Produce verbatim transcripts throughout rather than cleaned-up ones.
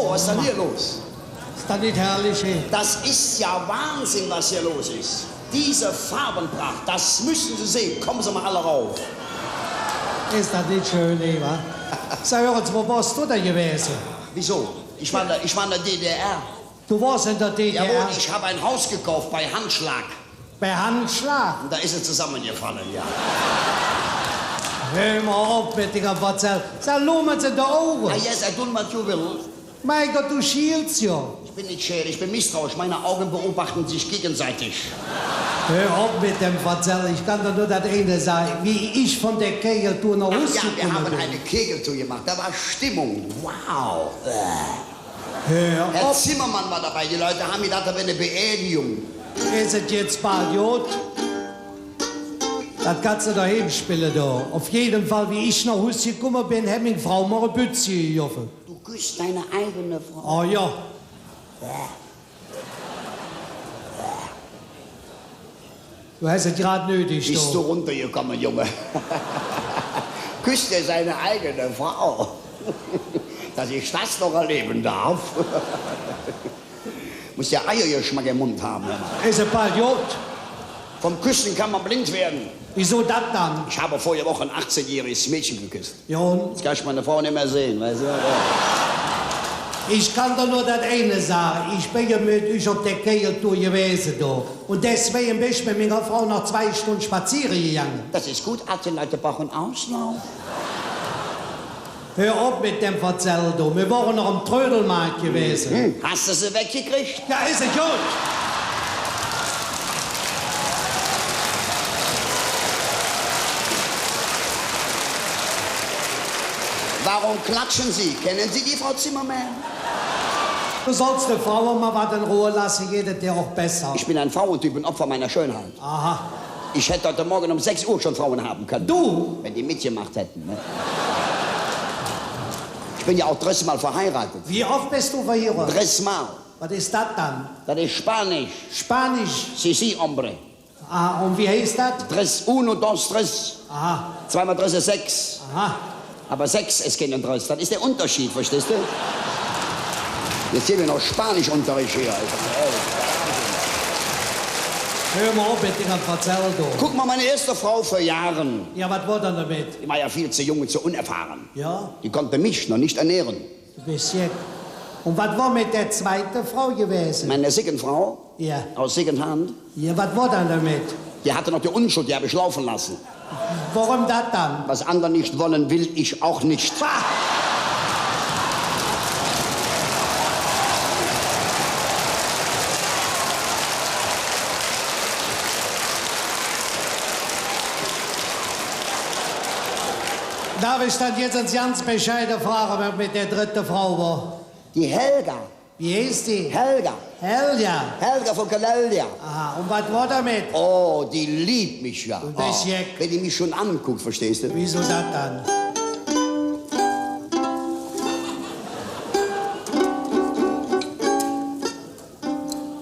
Oh, was ist denn hier los? Ist das nicht herrlich, ey? Das ist ja Wahnsinn, was hier los ist. Diese Farbenpracht, das müssen Sie sehen. Kommen Sie mal alle rauf. Ist das nicht schön, ey, wa? Sag, hör ens, wo bes do dann gewäse? Wieso? Ich war in der, ich war in der D D R. Du warst in der D D R? Jawohl, ich habe ein Haus gekauft bei Handschlag. Bei Handschlag? Und da ist er zusammengefallen, ja. Hör ens op met dingem Verzäll. Sag, luur mer ens en de Auge. Ah, yes, I do what you will. Mein Gott, du schielst jo. Ich bin nicht scheel, ich bin misstrauisch. Meine Augen beobachten sich gegenseitig. Hör op met däm Verzäll. Ich kann dir nor dat eine sage, wie ich vun der Kegeltour noh Hus gekumme ben. Ach ja, wir haben eine Kegeltour gemacht. Da war Stimmung. Wow. Äh. Hör op. Herr Zimmermann war dabei. Die Leute haben gedacht, da wäre eine Beerdigung. Es et jetz bal god? Dat kanns de doheim spille, do. Op jede Fall, wie ich noh Hus gekumme ben, hät ming Frau mer e Bützche gegovve. Du küsst deine eigene Frau. Oh jo. Du häs et grad nödig, du. Bist du runtergekommen, Junge? Küsst er seine eigene Frau? Dass ich das noch erleben darf? Muss ja Eiergeschmack im Mund haben, hör mal. Es et bal god? Vom Küssen kann man blind werden. Wieso dat dann? Ich habe vorige Woche ein achtzehnjähriges Mädchen geküsst. Jo, un? Jetzt kann ich meine Frau nicht mehr sehen, weißt du? Ich kann dir nor dat eine sage, ich ben jo met üch op der Kegeltour gewäse, do. Un deswäge ben ich met minger Frau noch zwei Stunde spaziere gegange. Das ist gut, alte Leute brauchen Auslauf. Hör op met däm Verzäll, do. Mir wore noch am Trödelmarkt gewäse. Hm, hast du sie weggekriegt? Jo, es et god. Warum klatschen Sie? Kennen Sie die Frau Zimmermann? Du sollst de Fraue mal wat en Ruhe looße, geiht et der och besser. Ich bin ein Frauentyp, ein Opfer meiner Schönheit. Aha. Ich hätte heute Morgen um sechs Uhr schon Frauen haben können. Du? Wenn die mitgemacht hätten, ne? Ich bin ja auch dreißig Mal verheiratet. Wie off bes do verhierodt? Dreißig Mal. Wat es dat dann? Das ist Spanisch. Spanisch? Sí, sí, hombre. Ah, un wie heiß dat? Tres, uno, dos, tres. Aha. Zwei mal tres ist sechs. Aha. Aber sechs ist kein Dress. Das ist der Unterschied, verstehst du? Jetzt geben wir noch Spanischunterricht hier. Hör ens op met dingem Verzäll, do. Guck mal, meine erste Frau vor Jahren. Jo, wat wor dann domet? Die war ja viel zu jung und zu unerfahren. Jo? Die konnte mich noch nicht ernähren. Du bes jeck. Un wat wor met der zweite Frau gewäse? Meine Sickenfrau. Jo. Aus Sickenhand. Jo, wat wor dann domet? Die hatte noch die Unschuld, die habe ich laufen lassen. Woröm dat dann? Was andere nicht wollen, will ich auch nicht. Pah! Darf ich dann jetz ens ganz bescheide frage, wat met der drette Frau wor? Die Helga. Wie heiß die? Helga. Helga. Helga von Kalelja. Aha, un wat wor domet? Oh, die liebt mich ja. Du bes jeck. Wenn die mich schon anguckt, verstehst du? Wieso dat dann?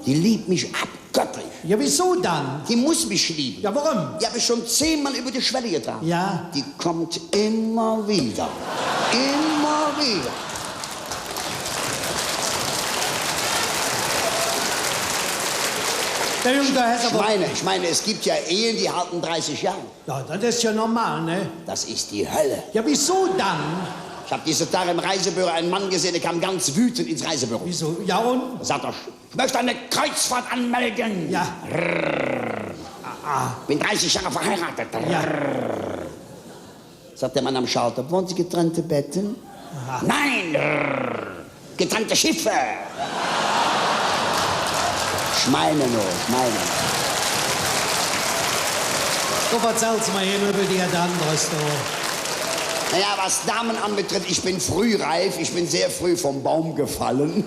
Die liebt mich abgöttisch. Jo, wieso dann? Die muss mich lieben. Jo, woröm? Die habe ich schon zehnmal über die Schwelle getragen. Jo. Die kommt immer wieder. Immer wieder. Der Jung, der hät ävver... Ich meine, ich meine, es gibt ja Ehen, die halten dreißig Jahre. Jo, dat es jo normal, ne? Das ist die Hölle. Jo, wieso dann? Ich habe diese Tage im Reisebüro einen Mann gesehen, der kam ganz wütend ins Reisebüro. Wieso? Jo, un? Da sagt er: „Ich möchte eine Kreuzfahrt anmelden.“ Jo. Rrrr. Ah, ah. „Bin dreißig Jahre verheiratet.“ Jo. Rrrr. Sagt der Mann am Schalter: „Wollen Sie getrennte Betten?“ Aha. „Nein.“ Rrrr. „Getrennte Schiffe.“ Ich meine nur, ich meine nur. Do verzälls mer hee nor üvver irgend jet anderes, do. Naja, was Damen anbetrifft, ich bin frühreif, ich bin sehr früh vom Baum gefallen.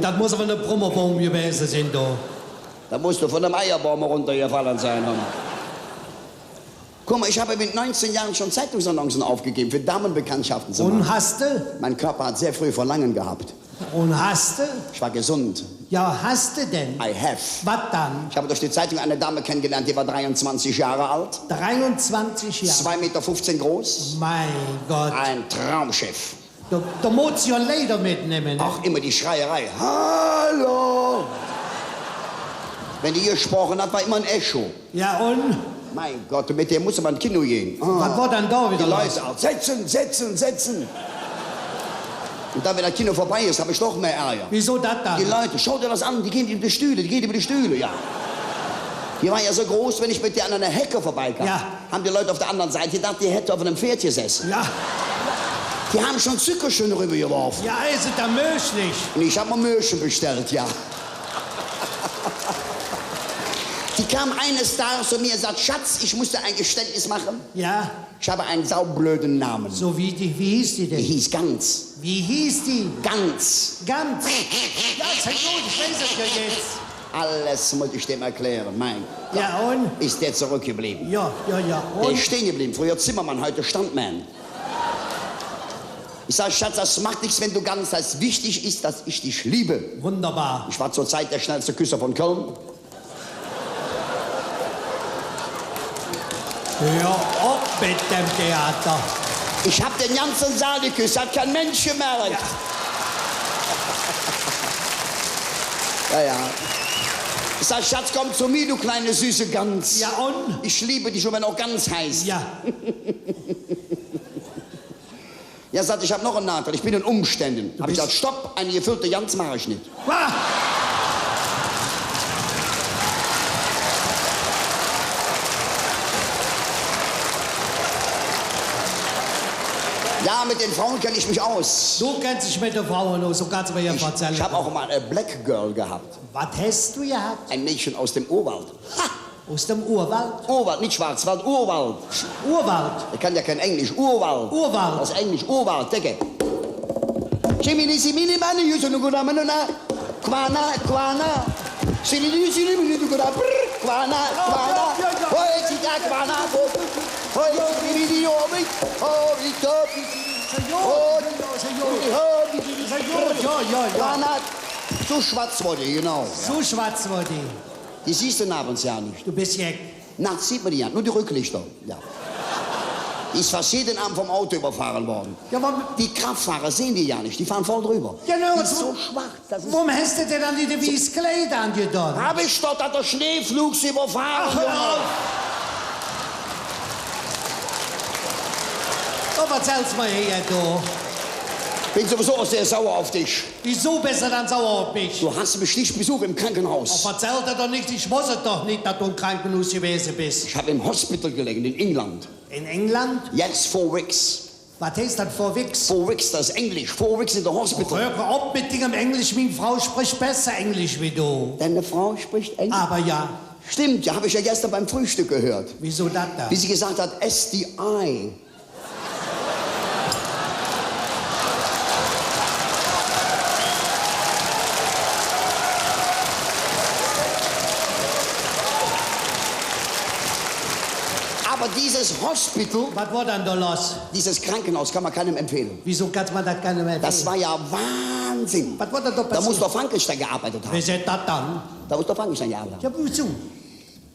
Dat muss ävver ene brumme Baum gewäse sin, do. Da musst du von dem Eierbaum heruntergefallen sein, hör mal. Guck mal, ich habe mit neunzehn Jahren schon Zeitungsannoncen aufgegeben für Damenbekanntschaften zu machen. Un häs de? Mein Körper hat sehr früh Verlangen gehabt. Un häs de? Ich war gesund. Jo, häs de dann? I have. Wat dann? Ich habe durch die Zeitung eine Dame kennengelernt, die war dreiundzwanzig Jahre alt. Dreiundzwanzig Jahre? Zwei Meter fünfzehn groß. Mein Gott. Ein Traumschiff. Do, do moots jo Leider metnemme, ne? Ach, immer die Schreierei. Hallo! Wenn die gesprochen hat, war immer ein Echo. Ja, un? Mein Gott, mit der musste man ins Kino gehen. Ah. Wat wor dann do widder loss? Die Leute auch, „Setzen, setzen, setzen.“ Und dann, wenn das Kino vorbei ist, habe ich noch mehr Ärger. Wieso dat dann? Die Leute, „Schau dir das an, die gehen über die Stühle, die gehen über die Stühle“, ja. Die war ja so groß, wenn ich mit der an einer Hecke vorbeikam, ja, haben die Leute auf der anderen Seite gedacht, die hätte auf einem Pferd gesessen. Ja. Die haben schon Zuckerschüsse rübergeworfen. Ja, ist es dann möglich? Und ich habe mir Möhrchen bestellt, ja. Die kam eines Tages zu mir und sagt: „Schatz, ich muss dir ein Geständnis machen. Ja. Ich habe einen saublöden Namen.“ So, wie die, wie hieß die denn? Die hieß Gans. Wie hieß die? Gans. Gans. Ja, ist ja gut, ich weiß es ja jetzt. Alles muss ich dem erklären, mein Gott. Ja, und? Ist der zurückgeblieben. Ja, ja, ja. Der ist stehen geblieben. Früher Zimmermann, heute Stuntman. Ich sag: „Schatz, das macht nichts, wenn du Gans heißt. Wichtig ist, dass ich dich liebe.“ Wunderbar. Ich war zur Zeit der schnellste Küsser von Köln. Hör op met dem Theater. Ich hab den ganzen Saal geküsst, hat kein Mensch gemerkt. Ja. Ja, ja. Ich sag: „Schatz, komm zu mir, du kleine süße Gans. Ja, und? Ich liebe dich, und wenn auch Gans heißt.“ Ja. Ja, sagt: „Ich hab noch einen Nachteil, ich bin in Umständen.“ Hab ich gesagt: „Stopp, eine gefüllte Gans mach ich nicht.“ Ah! Ja, mit den Frauen kenn ich mich aus. Du kennst dich mit den Frauen aus, so kannst du mir ja verzälle. Ich, ich hab auch mal eine Black Girl gehabt. Wat häs do gehabt? Ein Mädchen aus dem Urwald. Ha! Aus dem Urwald? Urwald, nicht Schwarzwald, Urwald. Urwald? Der kann ja kein Englisch. Urwald. Urwald. Das Englisch, Urwald, denke. Chimini, simini, mani, yusu, nugu, na, manu, na. Kwana, kwana. Simini, simini, mini, nugu, na, brr, kwana, kwana. Ja, ja, ja. Hoi, chita, kwana, bo, hoi, simini, yomi, hoi, topi, simini. Señor, hoi, señor, señor. Hoi, simini, señor, ja, ja, ja. Kwana. Zu Schwarzwald, genau. Zu Schwarzwald. Die siehst du nachts ja nicht. Du bist jeck. Nachts sieht man die ja, nur die Rücklichter. Ja. Die ist fast jeden Abend vom Auto überfahren worden. Ja, aber die Kraftfahrer sehen die ja nicht, die fahren voll drüber. Ja, na, die ist so schwach, das ist. Woröm häs do dann nit e wieß Kleid aangedon? Hab ich doch, hat der Schneeflug sie überfahren. Ach, hör auf. Oh, wat sälls mer hee, do? Bin sowieso auch sehr sauer auf dich. Wieso bes do dann sauer op mich? Du hast mich nicht besucht im Krankenhaus. Oh, verzäll dat doch nit, ich woss et doch nit, dat do em Krankenhuus gewäse bes. Ich hab im Hospital gelegen, in England. In England? Yes, four weeks. Wat heiß dat, four weeks? Four weeks, das ist Englisch. Four weeks in the hospital. Och, hör op met dingem Englisch, ming Frau spricht besser Englisch wie do. Deine Frau spricht Englisch? Aber ja. Stimmt, ja, hab ich ja gestern beim Frühstück gehört. Wieso dat dann? Wie sie gesagt hat, S T I. Aber dieses Hospital, wat wor dann do loss? Dieses Krankenhaus kann man keinem empfehlen. Wieso kann man dat keinem empfehlen? Das war ja Wahnsinn. Wat wor dann do passeet? Da muss doch Frankenstein gearbeitet haben. Wä säht dat dann? Da muss doch Frankenstein gearbeitet haben. Ja, wieso?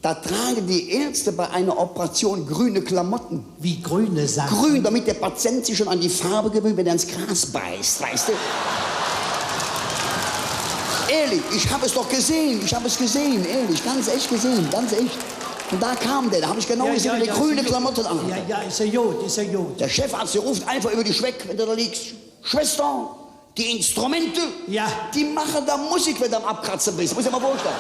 Da tragen die Ärzte bei einer Operation grüne Klamotten. Wie grüne Sachen? Grün, damit der Patient sich schon an die Farbe gewöhnt, wenn er ins Gras beißt, weißt du? Ehrlich, ich hab es doch gesehen, ich hab es gesehen, ehrlich, ganz echt gesehen, ganz echt. Und da kam der, da hab ich genau gesehen, wie der grüne Klamotten anhatte. Ja, ja, ist ja gut, ist ja gut. Der Chefarzt, der ruft einfach über dich weg, wenn du da liegst. Schwester, die Instrumente, ja, die machen da Musik, wenn du am Abkratzen bist. Muss ich mal vorstellen.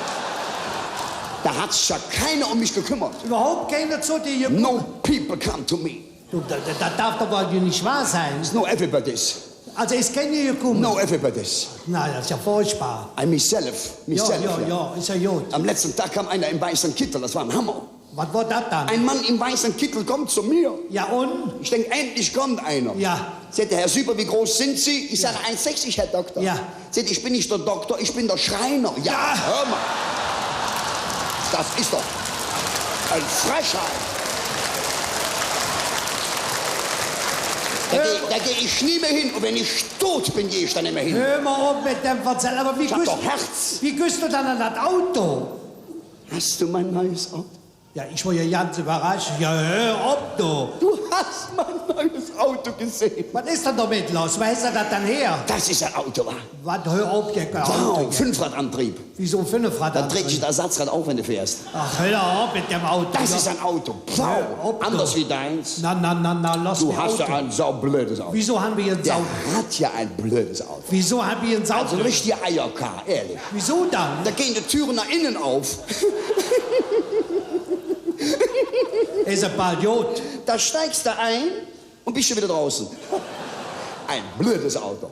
Da hat sich ja keiner um mich gekümmert. Überhaupt keiner zu dir gekommen? No people come to me. Du, dat, dat, dat darf doch wohl nit wahr sein. It's no everybody's. Also ist keiner gekommen? No everybody's. Na, das ist ja furchtbar. I myself, myself, ja, ja, ja, ist ja gut. Am letzten Tag kam einer im weißen Kittel, das war ein Hammer. Wat wor dat dann? Ein Mann im weißen Kittel kommt zu mir. Ja, und? Ich denk, endlich kommt einer. Ja. Sagt er: „Herr Süper, wie groß sind Sie?“ Ich sage: „Eins sechzig, Herr Doktor.“ Ja. Sagt: „Ich bin nicht der Doktor, ich bin der Schreiner.“ Ja, hör mal. Das ist doch eine Frechheit. Da geh, da geh ich nie mehr hin. Und wenn ich tot bin, geh ich da nicht mehr hin. Hör mal op met dem Verzäll. Aber wie küss, wie küss do dann an dat Auto? Hast du mein neues Auto? Ja, ich wor jo ganz üvverrasch. Ja, hör op, do. Du hast mein neues Auto gesehen. Wat es dann domet loss? Wo häs de dat dann her? Das ist ein Auto, wa? Wat, hör op, der Auto. Wow, Fünfradantrieb. Wieso Fünfrad? Dann trägt sich das Ersatzrad auf, wenn du fährst. Ach, hör op met dem Auto. Das ist ein Auto. Wow. Hör op, du. Anders wie deins. Na, na, na, na, loss mi Auto. Du hast ja ein saublödes Auto. Wieso han mer e sau- Der hat ja ein blödes Auto. Wieso han mer e sau- Also ein richtiger Eierkar, ehrlich. Wieso dann? Da gehen die Türen nach innen auf. Es bald god. Da steigst du ein und bist schon wieder draußen. Ein blödes Auto.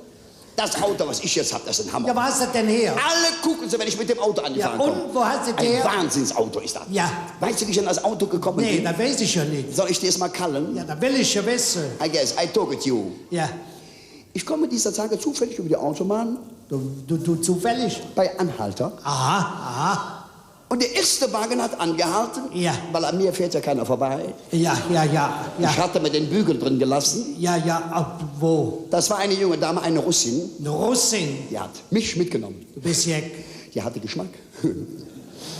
Das Auto, was ich jetzt hab, das ist ein Hammer. Ja, wo häs de dat dann her? Alle gucken so, wenn ich mit dem Auto angefahren komme. Ja, und wo häs de dat her? Ein Wahnsinnsauto ist das. Ja. Weißt du, wie ich an das Auto gekommen bin? Nee, dat weiß ich jo nit. Soll ich dir es mal kallen? Ja, dat well ich jo wesse. I guess I took it you. Ja. Ich komme dieser Tage zufällig über die Autobahn. Du, du, du zufällig? Bei Anhalter. Aha, aha. Und der erste Wagen hat angehalten, ja, weil an mir fährt ja keiner vorbei. Ja, ja, ja, ja. Ich hatte mir den Bügel drin gelassen. Ja, ja, ab wo? Das war eine junge Dame, eine Russin. Eine Russin? Die hat mich mitgenommen. Du bist jeck. Die hatte Geschmack.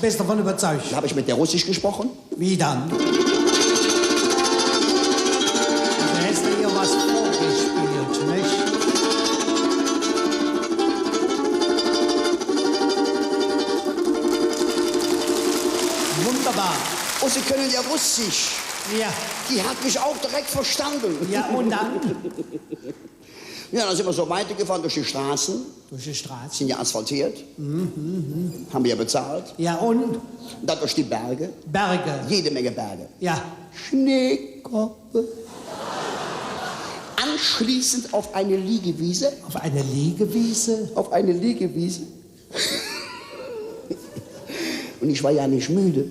Bist davon überzeugt? Da hab ich mit der Russisch gesprochen. Wie dann? Du häs jo jet vürgespielt, nit? Wunderbar. Und Sie können ja Russisch. Ja. Die hat mich auch direkt verstanden. Ja, und dann? Ja, dann sind wir so weitergefahren durch die Straßen. Durch die Straßen. Sind ja asphaltiert. Mhm, mhm. Haben wir ja bezahlt. Ja, und? Dann durch die Berge. Berge. Jede Menge Berge. Ja. Schneekoppe. Anschließend auf eine Liegewiese. Auf eine Liegewiese? Auf eine Liegewiese. Und ich war ja nicht müde.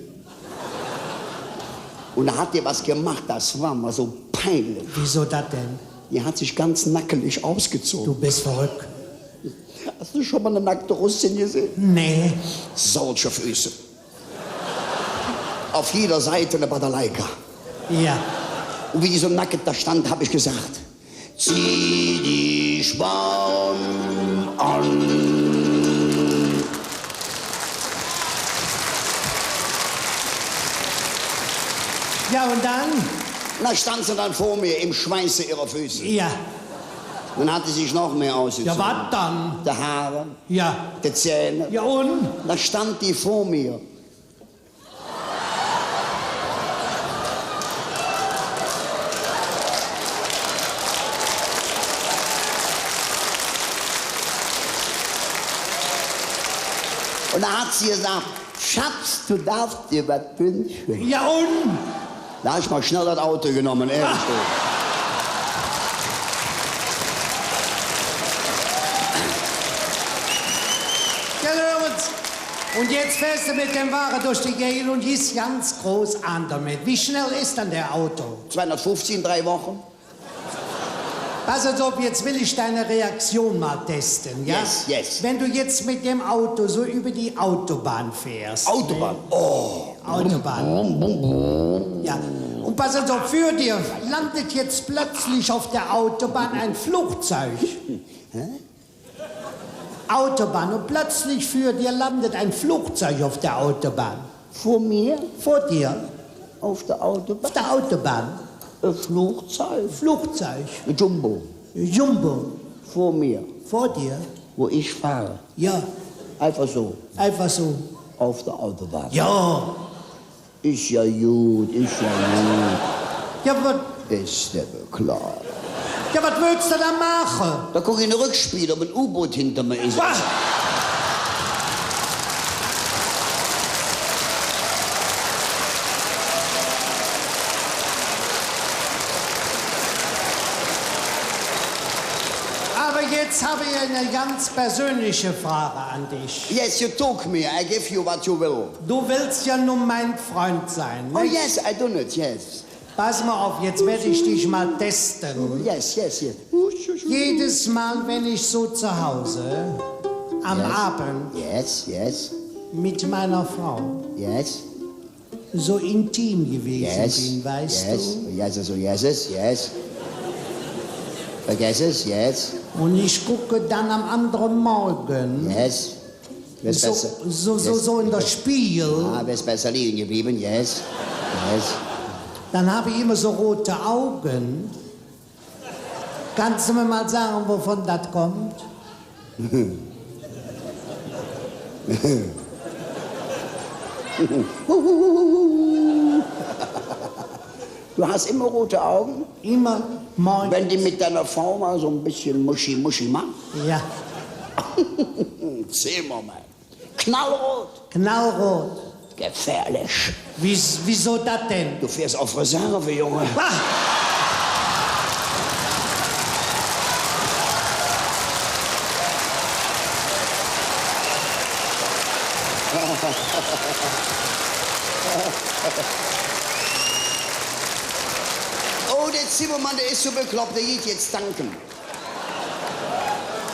Und da hat die was gemacht, das war mir so peinlich. Wieso dat denn? Die hat sich ganz nackelig ausgezogen. Du bist verrückt. Hast du schon mal eine nackte Russin gesehen? Nee. Solche Füße. Auf jeder Seite eine Badalaika. Ja. Und wie die so nackig da stand, hab ich gesagt: „Zieh dich warm an.“ Ja, und dann? Na, stand sie dann vor mir im Schweiße ihrer Füße. Ja. Dann hat sie sich noch mehr ausgezogen. Ja, wat dann? Die Haare, ja, die Zähne. Ja, und? Da stand die vor mir. Und da hat sie gesagt: „Schatz, du darfst dir was wünschen.“ Ja, und? Da hab ich mal schnell das Auto genommen, ehrlich. Ja, hör ens. Und jetzt fährst du mit dem Wagen durch die Gegend und gehst ganz groß an damit. Wie schnell ist dann der Auto? Zweihundertfünfzig in drei Wochen. Pass auf, jetzt will ich deine Reaktion mal testen, ja? Yes, yes. Wenn du jetzt mit dem Auto so über die Autobahn fährst, Autobahn. Ne? Oh. Autobahn. Brumm, brumm, brumm. Ja. Und pass auf, vor dir landet jetzt plötzlich auf der Autobahn ein Flugzeug. Hä? Autobahn. Und plötzlich vor dir landet ein Flugzeug auf der Autobahn. Vor mir? Vor dir. Auf der Autobahn? Auf der Autobahn. Ein Flugzeug? Flugzeug. Ein Jumbo. Jumbo. Vor mir. Vor dir. Wo ich fahre. Ja. Einfach so. Einfach so. Auf der Autobahn. Ja. Ist ja gut, ist ja gut. Ja, wat? Ist der bekloppt. Ja, wat willst du da machen? Da guck ich in den Rückspiegel, ob ein U-Boot hinter mir ist. Was? Aber jetzt habe ich eine ganz persönliche Frage an dich. Yes, you took me. I give you what you will. Du willst ja nun mein Freund sein, ne? Oh yes, I do it, yes. Pass mal auf, jetzt werde ich dich mal testen. Oh, yes, yes, yes. Jedes Mal, wenn ich so zu Hause am Abend, yes, yes, mit meiner Frau, yes, so intim gewesen bin, weißt du? Yes, yes, yes, yes. Vergiss es, yes. Und ich gucke dann am anderen Morgen, yes, Wär's besser? So, so, so in der Spiegel. Ah, wär's besser liegen geblieben, yes. Yes. Dann hab ich immer so rote Augen. Kannst du mir mal sagen, wovon das kommt? Du hast immer rote Augen? Immer. Moin. Wenn die mit deiner Frau mal so ein bisschen Muschi-Muschi macht? Ja. Zehn Moment. Knallrot. Knallrot. Gefährlich. Wies-, wieso das denn? Du fährst auf Reserve, Junge. Ah! Oh, der Zimmermann, der ist so bekloppt, der geht jetzt tanken.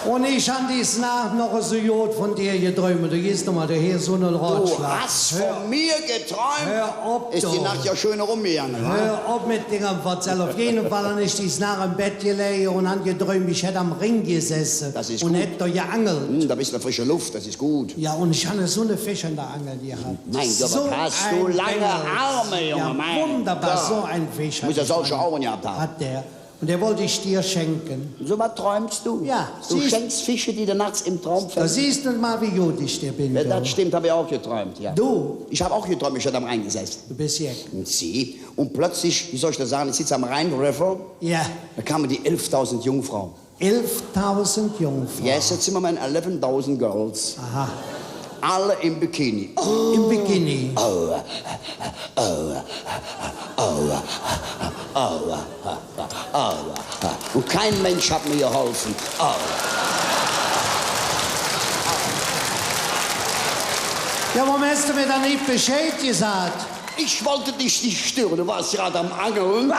Un ich han dis Naach noch esu god vun dir gedräump. Do giss doch mal, do hee, su ene Rotschlag. Du hast von mir geträumt? Hör op, du. Ist die Nacht ja schön rumgegangen, wa? Hör op met dingem Verzäll. Op jede Fall han ich dis Naach em Bett geläge un han gedräump, ich hätt am Rhing gesesse un hätt do geangelt. Das ist gut. Hm, da bist du in der frischen Luft, das ist gut. Ja, un ich han esu ene Fisch an der Angel gehat. Mein Gott, was hast du lange Arme, Junge, mein Gott. Ja, wunderbar, su ene Fisch han ich. Muss ja solche Augen gehabt haben. Hat der. Un dä wollt ich dir schenke. So wat träumst du? Ja, siehst du. Du schenkst Fische, die du nachts im Traum fängst? Do siehst du mal, wie god ich dir ben, du. Ja, das stimmt, hab ich auch geträumt, ja. Du? Ich hab auch geträumt, ich hätt am Rhein gesessen. Du bist jeck. Und sie, und plötzlich, wie soll ich das sagen, ich sitze am Rhein River, ja, da kamen die elftausend Jungfrauen. Elftausend Jungfrauen? Yes, jetzt sind wir mal eleven thousand girls. Aha. Alle im Bikini. Im Bikini. Oh, oh, oh, oh, oh, oh. Und kein Mensch hat mir geholfen. Oh. Ja, warum hast du mir dann nicht Bescheid gesagt? Ich wollte dich nicht stören, du warst gerade am Angeln.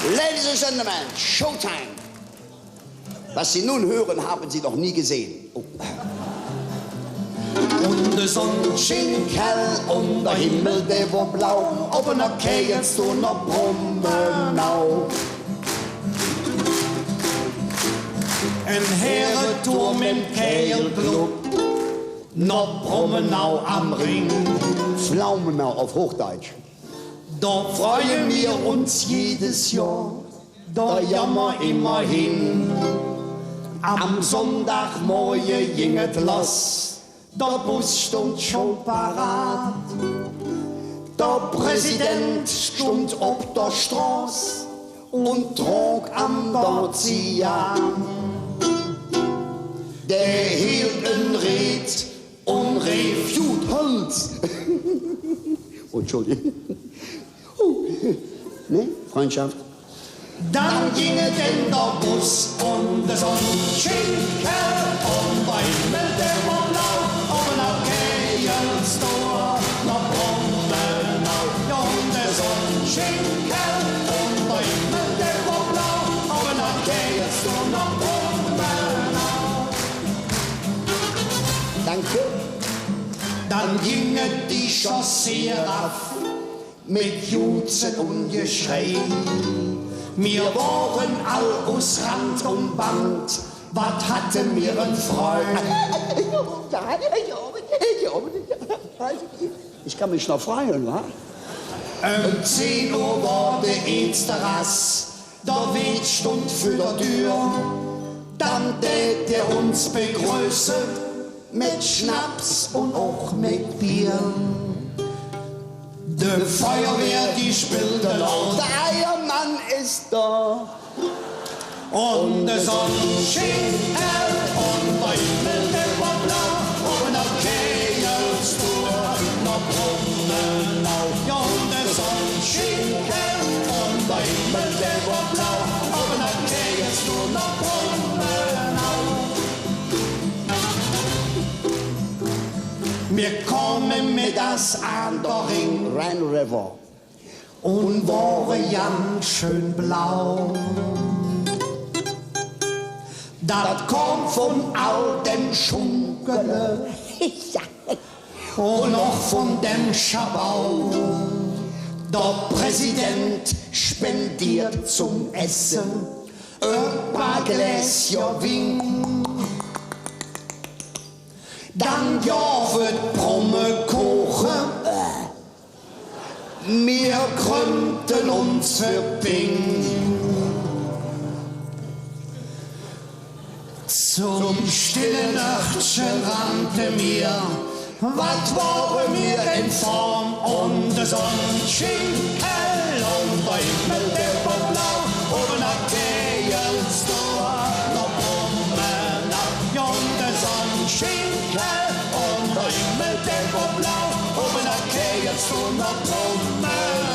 Ladies and Gentlemen, Showtime! Was Sie nun hören, haben Sie noch nie gesehen. Oh. Un de Sonn schingk hell un der Himmel, dä wor blau, op ener Käjel stundt en Brummenau. En Häreturm em Käjelclub, en Brummenau am Rhing. Pflaumenau auf Hochdeutsch. Do freue mer uns jedes Johr. Do gommer immer hin. Am Sonndagmorge ging et loss, der Bus stundt schon parat. Der Präsident stundt op der Stroß un trok am Dozija. Dä hild en Red un reef: Gut Holz! Entschuldigung. Uh, ne? Freundschaft. Dann ging et en der Bus un de Sonn schingk hell un der Himmel, dä wor blau, op ener Käjel stundt en Brummenau. Jo, un de Sonn schingk hell un der Himmel, dä wor blau, op ener Käjel stundt en Brummenau. Danke. Dann ging et die Chaussee erav. Met Juchze un Geschrei. Mer wore all us Rand un Band, wat hatte mer en Freud. Ich kann mich noch freuen, wa? Öm zehn Uhr wor de eetste Rass, der Weet stundt vür der Dür. Dann dät hä uns begröße, met Schnaps un och met Bier. De Feuerwehr, die spillte laut: Der Eiermann ist da. Un de Sonn schingk hell un der Himmel, dä wor blau, op ener Käjel stundt en Brummenau. Jo, un de Sonn schingk hell un der Himmel, dä wor blau, op ener Käjel stundt en Brummenau. Mer kome meddags an der Rhing, Rhine River, un wore ganz schön blau. Dat kom vun all dem Schunkele un och vun dem Schabau. Der Präsident spendiert zom Esse e paar Gläscher Wing. Dann gov et Prommekuche, äh, mir krömten uns för Ping. Zom stille Örtche rannte mir, wat wore mir en Form, un de Sonn sching hell, un der Himmel, dä wor blau, ove am Kägelstoß, do brumme mer. Jo, un de Sonn sching hell, un der Himmel, dä wor blau, ove am Kägelstoß, do brumme mer.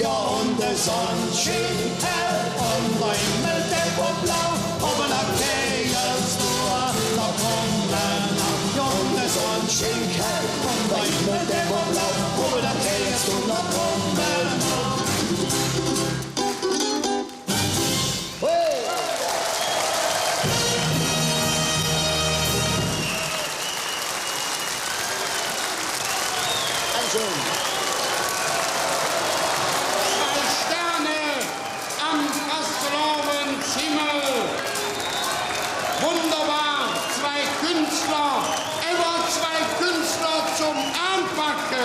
Jo, un de Sonn sching hell, un der Himmel, dä wor blau, ove am Kägelstoß, do brumme mer. Jo, un de Sonn sching hell, un der Himmel, dä wor blau, ove am Kägelstoß, do brumme mer. Zwei Sterne am Fastelovendshimmel. Wunderbar, zwei Künstler, immer zwei Künstler zum Aanpacke.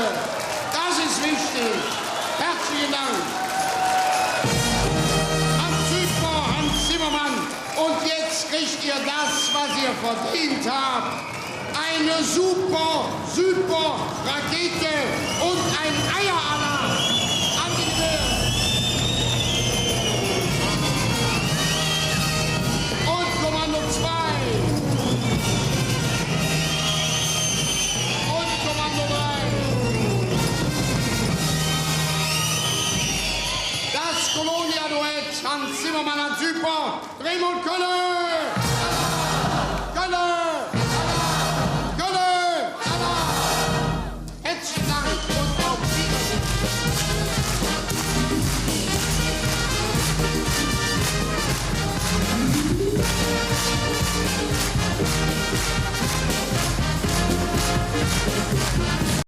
Das ist wichtig. Herzlichen Dank. Hans Süper, Hans Zimmermann. Und jetzt kriegt ihr das, was ihr verdient habt. Eine Super, Super Rakete und ein Eieralarm. An die Tür. Und Kommando zwei. Und Kommando drei. Das Colonia-Duett, Hans Zimmermann, Hans Süper, Drehmold Kölle! Kölle!